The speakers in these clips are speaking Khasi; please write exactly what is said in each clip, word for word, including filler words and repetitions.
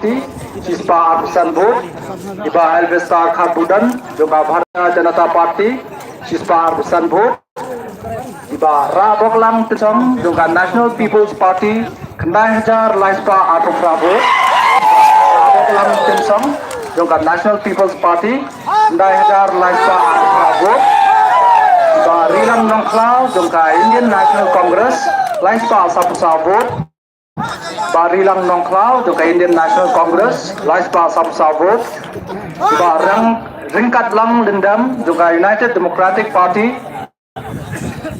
Shispah arphew san vote. I Bah Elvester Kharbudon jong ka Bharatiya Janata Party, shispah arphew san vote. I Bah Raboklang Tynsong jong ka National People's Party, khyndai hajar lai spah arphew phra vote. Raboklang Tynsong jong ka National People's Party, khyndai hajar lai spah arphew phra vote. I Bah Rilang Nongkhlaw jong ka Indian National Congress, lai spah sawphew saw vote. Bah Rilang Nongkhlaw jong ka Indian National Congress, lai spah sawphew saw vote. I Bah Rang Ryngkatlang Lyndam jong ka United Democratic Party,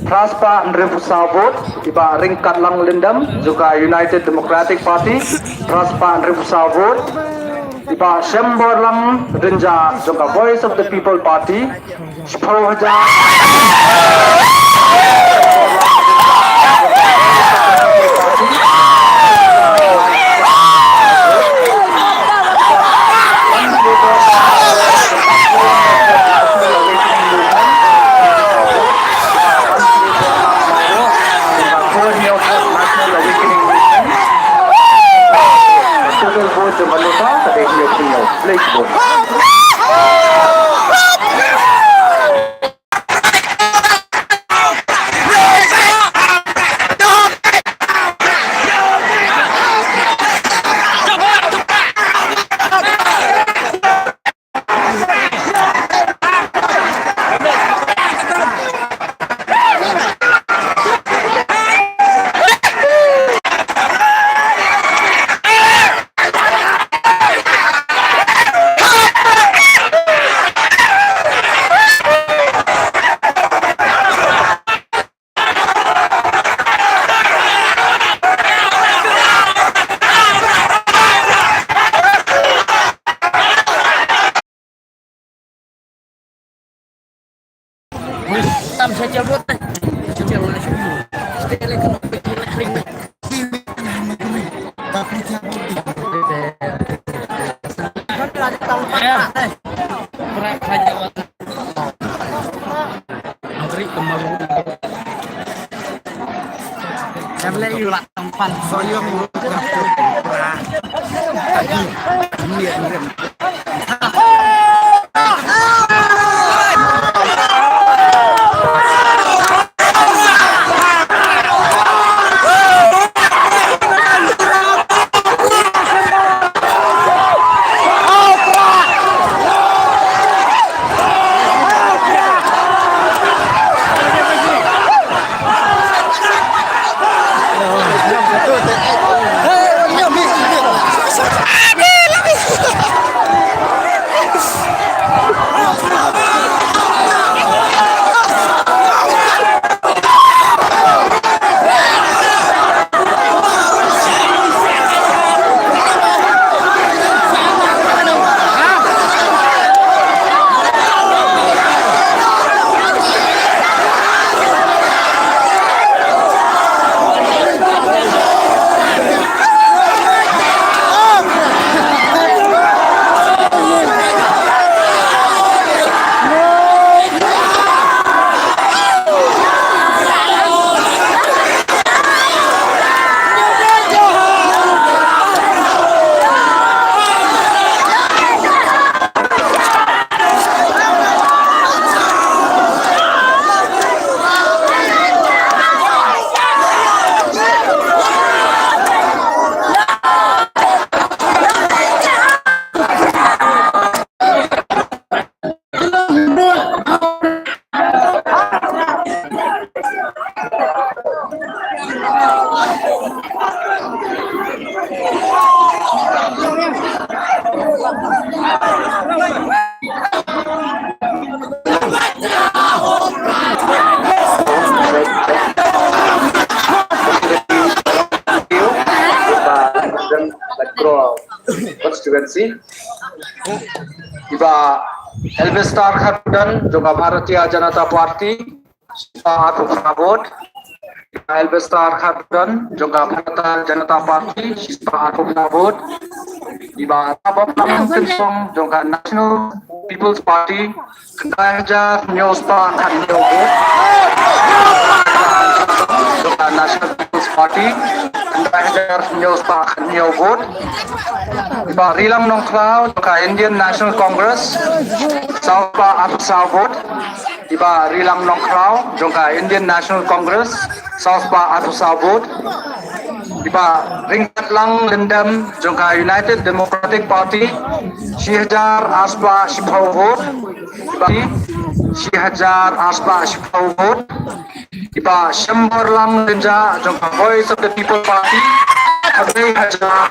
phra spah hynriewphew saw vote. I Bah Ryngkatlang Lyndam jong ka United Democratic Party, phra spah hynriewphew saw vote. I Bah Shemborlang Rynjah jong ka Voice of the People Party, shiphew hajar. Total vote jong ka NOTA ka dei hynñiewphew hynñiew. Pledge vote. Constituency. I Bah Elvester Kharbudon jong ka Bharatiya Janata Party, shispah arphew phra vote. I Bah Elvester Kharbudon jong ka Bharatiya Janata Party, shispah arphew phra vote. I Bah Raboklang Tynsong jong ka National People's Party, khyndai hajar hynñiew spah khathynñiew vote. Jong ka National People's Party, khyndai hajar hynñiew spah khathynñiew vote. Ïa i Bah Rilang Nongkhlaw jong ka Indian National Congress, saw spah arphew saw vote. Ïa i Bah Rilang Nongkhlaw jong ka Indian National Congress, saw spah arphew saw vote. Ïa i Bah Ryngkatlang Lyndem jong ka United Democratic Party, shi hajar ar spah shiphew vote. Ïa i Bah, shi hajar ar spah shiphew vote. Ïa i Bah Shemborlang Rynjah jong ka Voice of the People Party, khatwei hajar.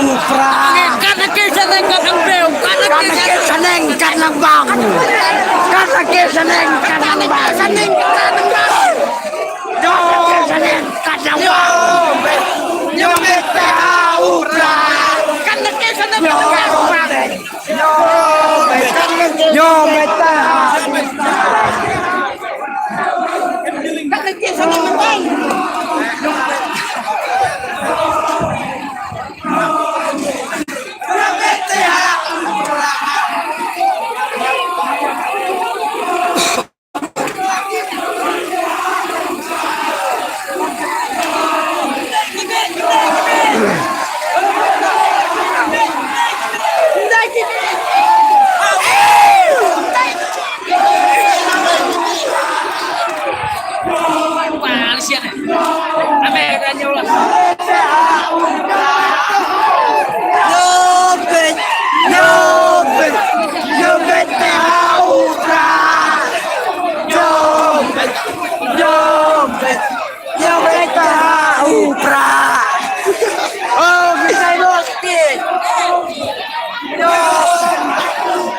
u prah. Kat na ki shaneng kat nang beo, kat na ki shaneng kat nang bang. Kat na ki shaneng kat nang bang. Shaneng kat nang bang. Kat na ki shaneng kat nang bang. Kat na ki shaneng kat nang bang. Yo, beta. Yo, kita u prah. Oh, kita itu. Yo.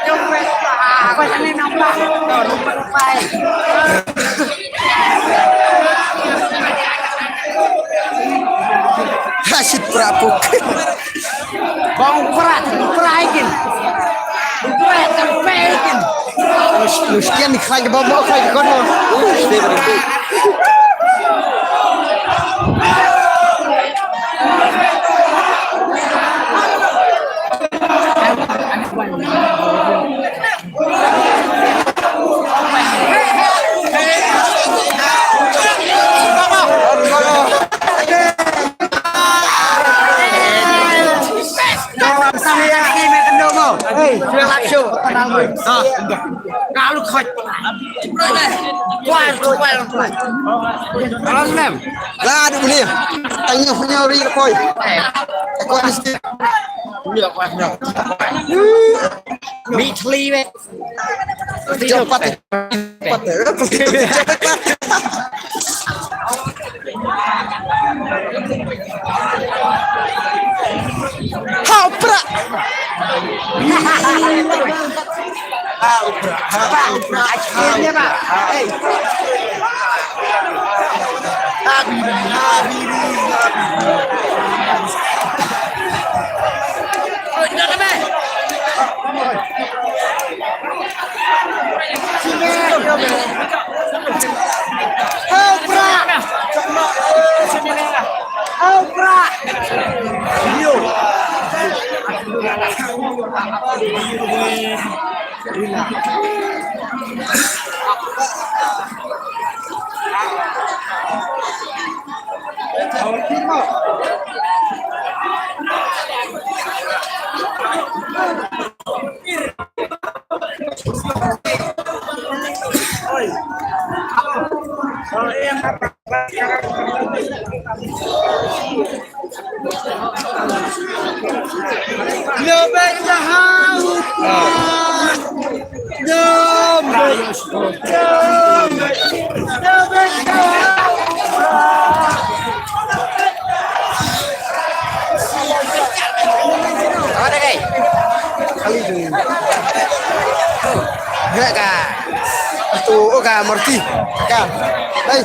Yo, kita. Apa sini nampak? Tuh, lupa-lupa. Hasil prapuk. Bang, u prah, u prah ikin. U prah, u prah ikin. Lu, lu sekian di khlaiñ ba mo khlaiñ kon mo. Lah, duk ni. Tanya punya ri koi. Koi mesti. Ni thli weh. Cepat. Cepat. Ha, u prah. Ha, u prah. Ha, u prah. Akhirnya, Pak. Hei. Habibi, habibi, habibi. Oh, ini apa? Hau prah. Hau prah. Heh ka. Atu, oh, ka Marti. Ka. Hei.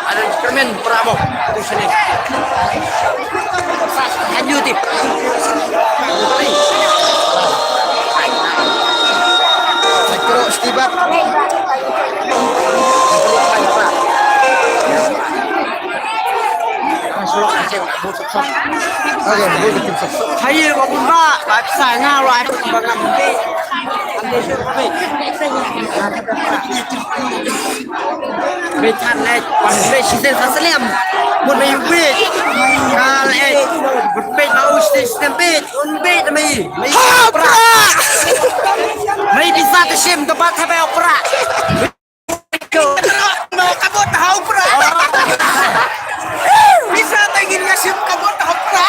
Ada permen perabo. Itu sini. Lanjut, Tip. Terus, Tip. Haye, ba bun ba, ba pisa nga lo ai ba ngam be. Be chan le, wan be shi sen sa seliam. Mun be yu be. Ka le, be ba u shi sen be, un be me. Me. Ha, pra! Me bisa te shim to ba ta be pra. No, kabut hau pra. Bisa tengin ngasip kabut hau pra.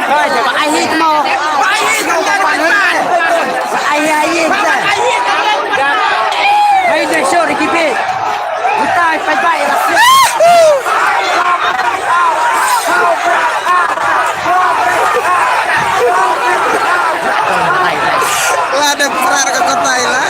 Ai, ai, mo. Ai, ai, ai. Ai, ai, ai. Ai, ai, ai. Ai, ai, ai. Kita, bye, bye. La dep prar ka kotai la.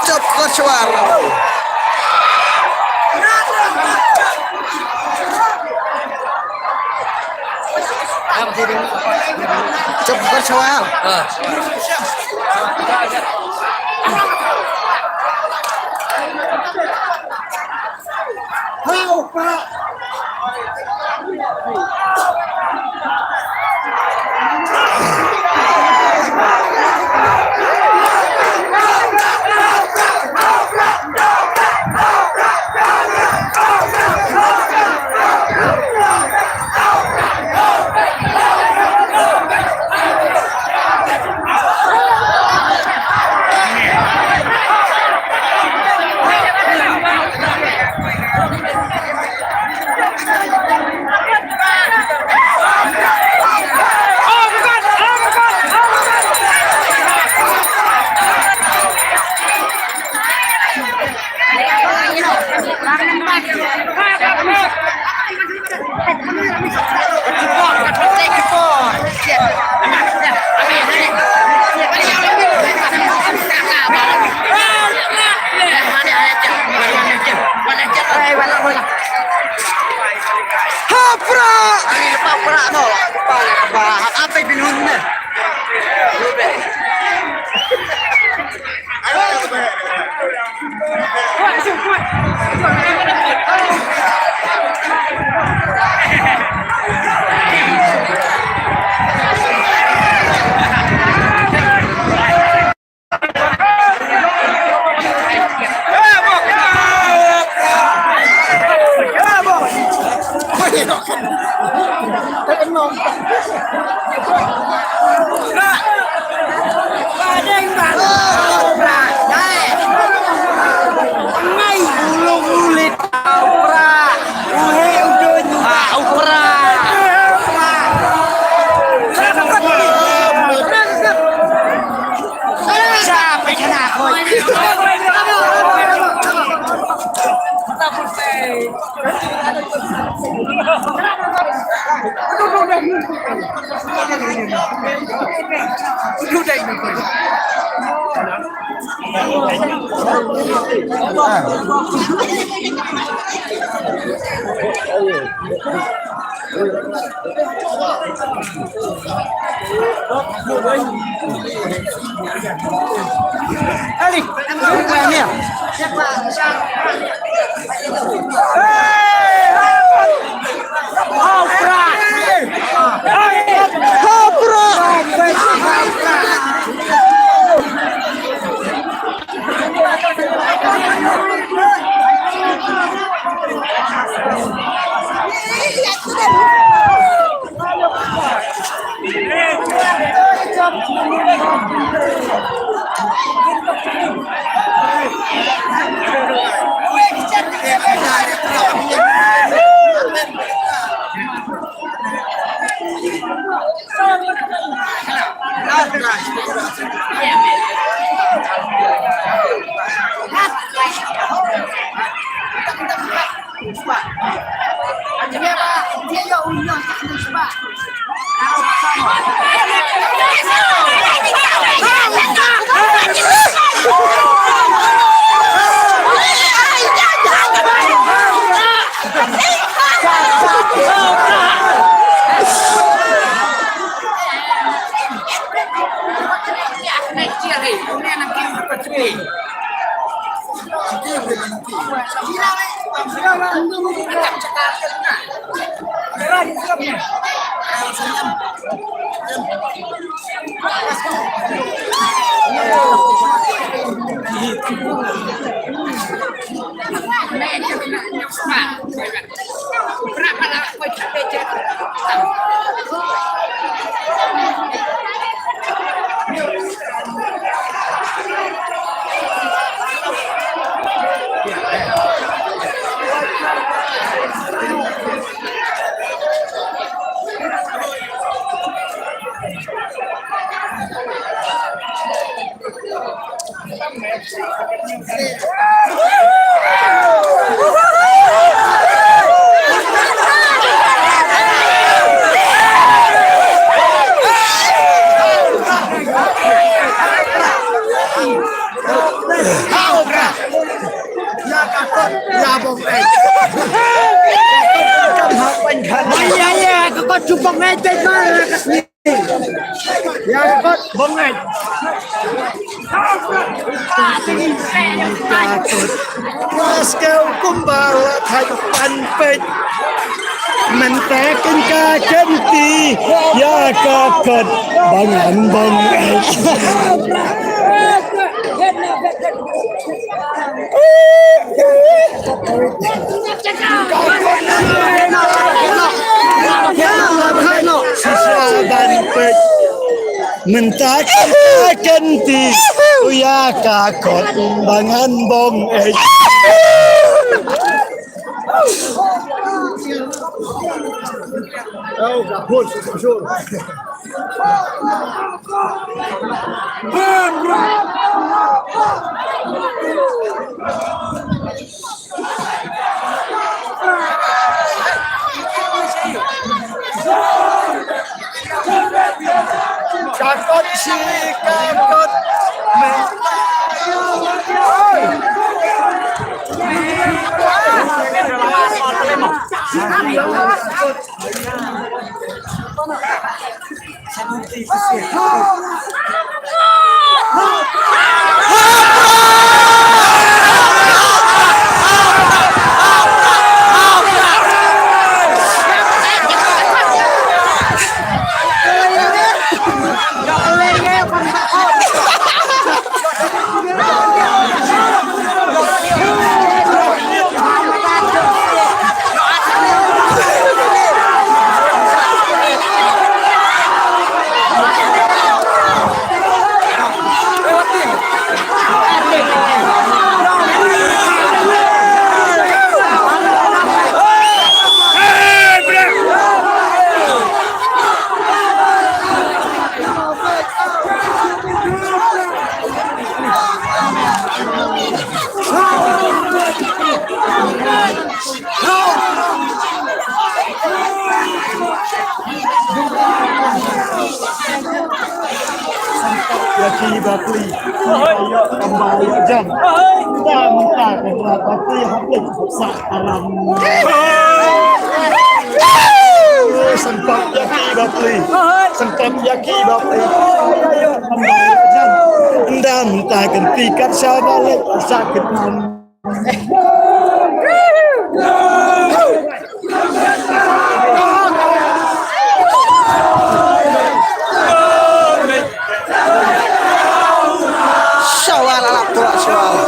Chop kor shwar. Chop kor shwar. Ïa, ïa, ka kot jubok ngai te ka. Ïa, ka kot bong ngai. Pas ke u kumba la thait pan peit. Mynta kin ka kynti ïa ka kot ba ngan bong ngai. Shisha ban peit. Mynta ka kynti u ïa ka kot ba ngan bong ei. Ka kot shi ka kot. Ïa ki bapli, ki ba ïoh kam ba ïoh jam. Ynda mynta ka jingïaid bapli hapdeng sah alam. Sngewthuh ïa ki bapli, sngewthuh ïa ki bapli. Kam ba ïoh jam. Ynda mynta kan pyrkhat sha ba leit sah kynman. Shawal ala pura shawal.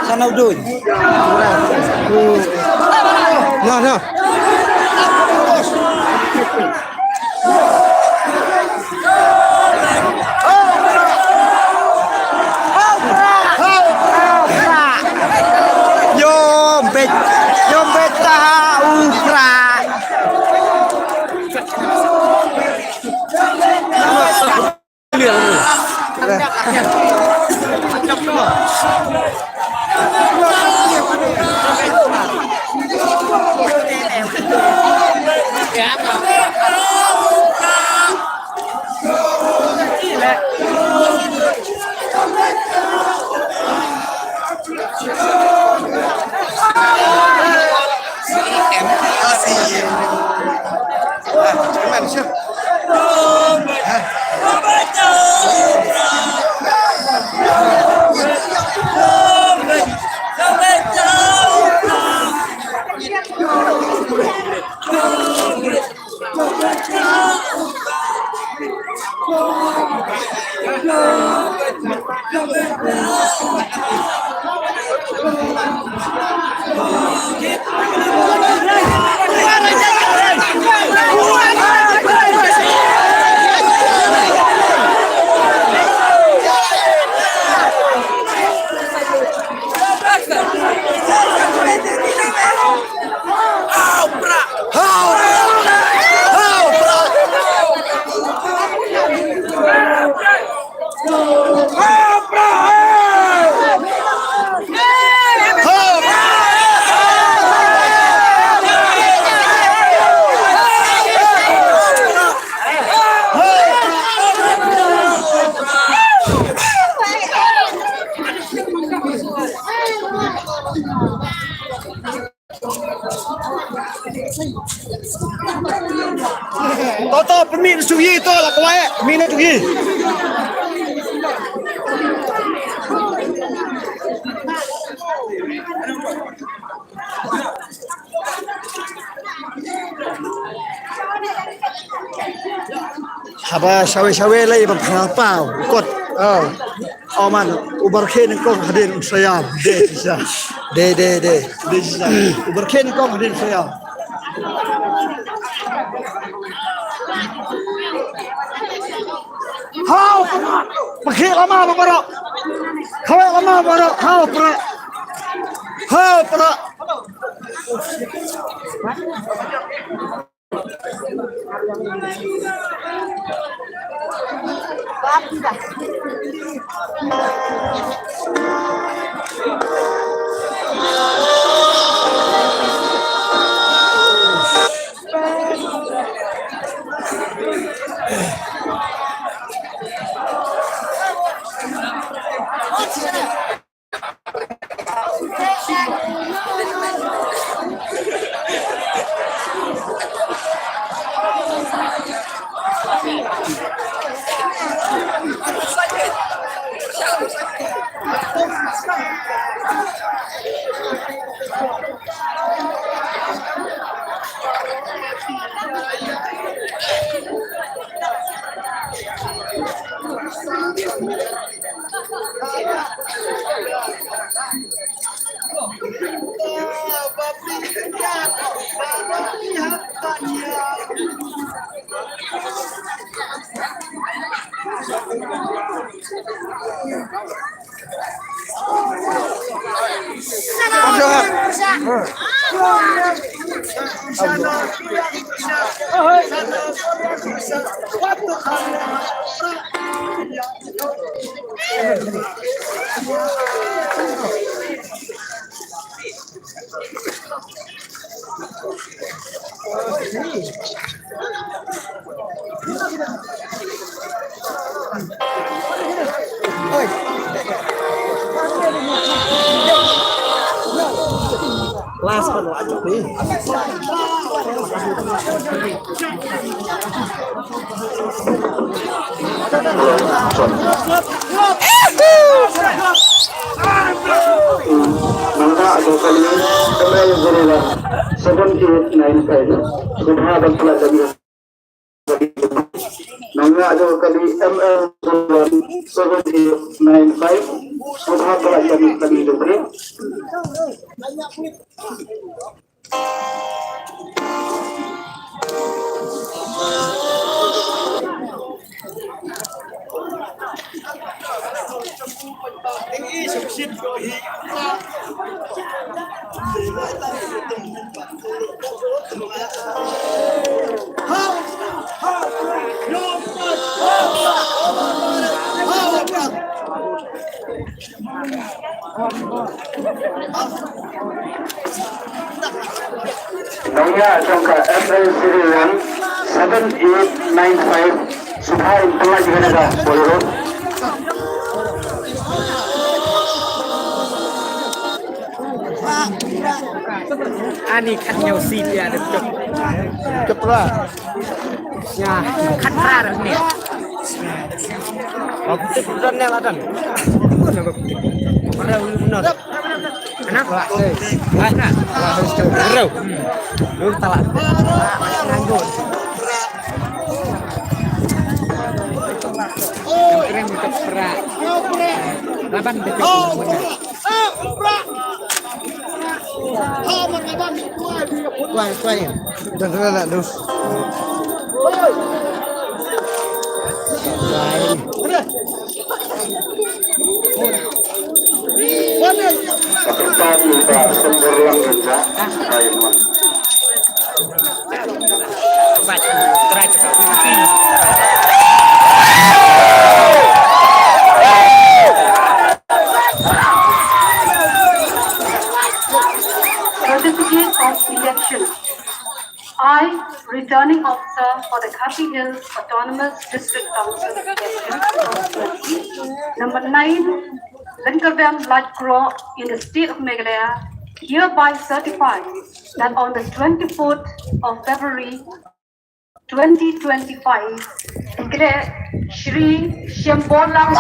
Sana uduin. Nah, nah. Yo, bet, yo, bet, taha, ukra. To, to, pynmih na shuh ïa to la kwai, pynmih na shuh ïa. Haba shawe shawe lei ban phra paw kot. Oh. Oh man, u Barkhe nyngkong hadien u Sayam. De shisha. De, de, de. De shisha. U Barkhe nyngkong hadien u Sayam. Hau, Barkhe lama ba baroh. Kawei lama baroh. Hau, pra. Hau, pra. Last one, what do you Nangta ado kali M L zero one seven eight nine five. Subha ban pynlait lem ïa. Nangta ado kali M L zero one seven eight nine five. Subha pynlait lem ïa kali jong phi. Nongñiah jong ka M L zero one seven eight nine five, sngewbha in pynlait ïa kane ka Bolero. Ani khat ñiew si pia da cop. Cop lah. Ya, khat par ni. Aku tik dan nel adan. Mana aku tik? Mana aku benar? Anak? Lah, eh. Lah, nah. Lah, eh, eh. Rau. Lu talak. Nganggur. Yang keren buka perak. Laban dekat. Kuai, kuai. Jangan kena nak dus. Kuai. Certificate of election. I, Returning Officer for the Khasi Hills Autonomous District Council election twenty twenty, number nine, Lengkerbem Laitkroh in the state of Meghalaya, hereby certify that on the twenty-fourth of February twenty twenty-five, declare Shri Shemborlang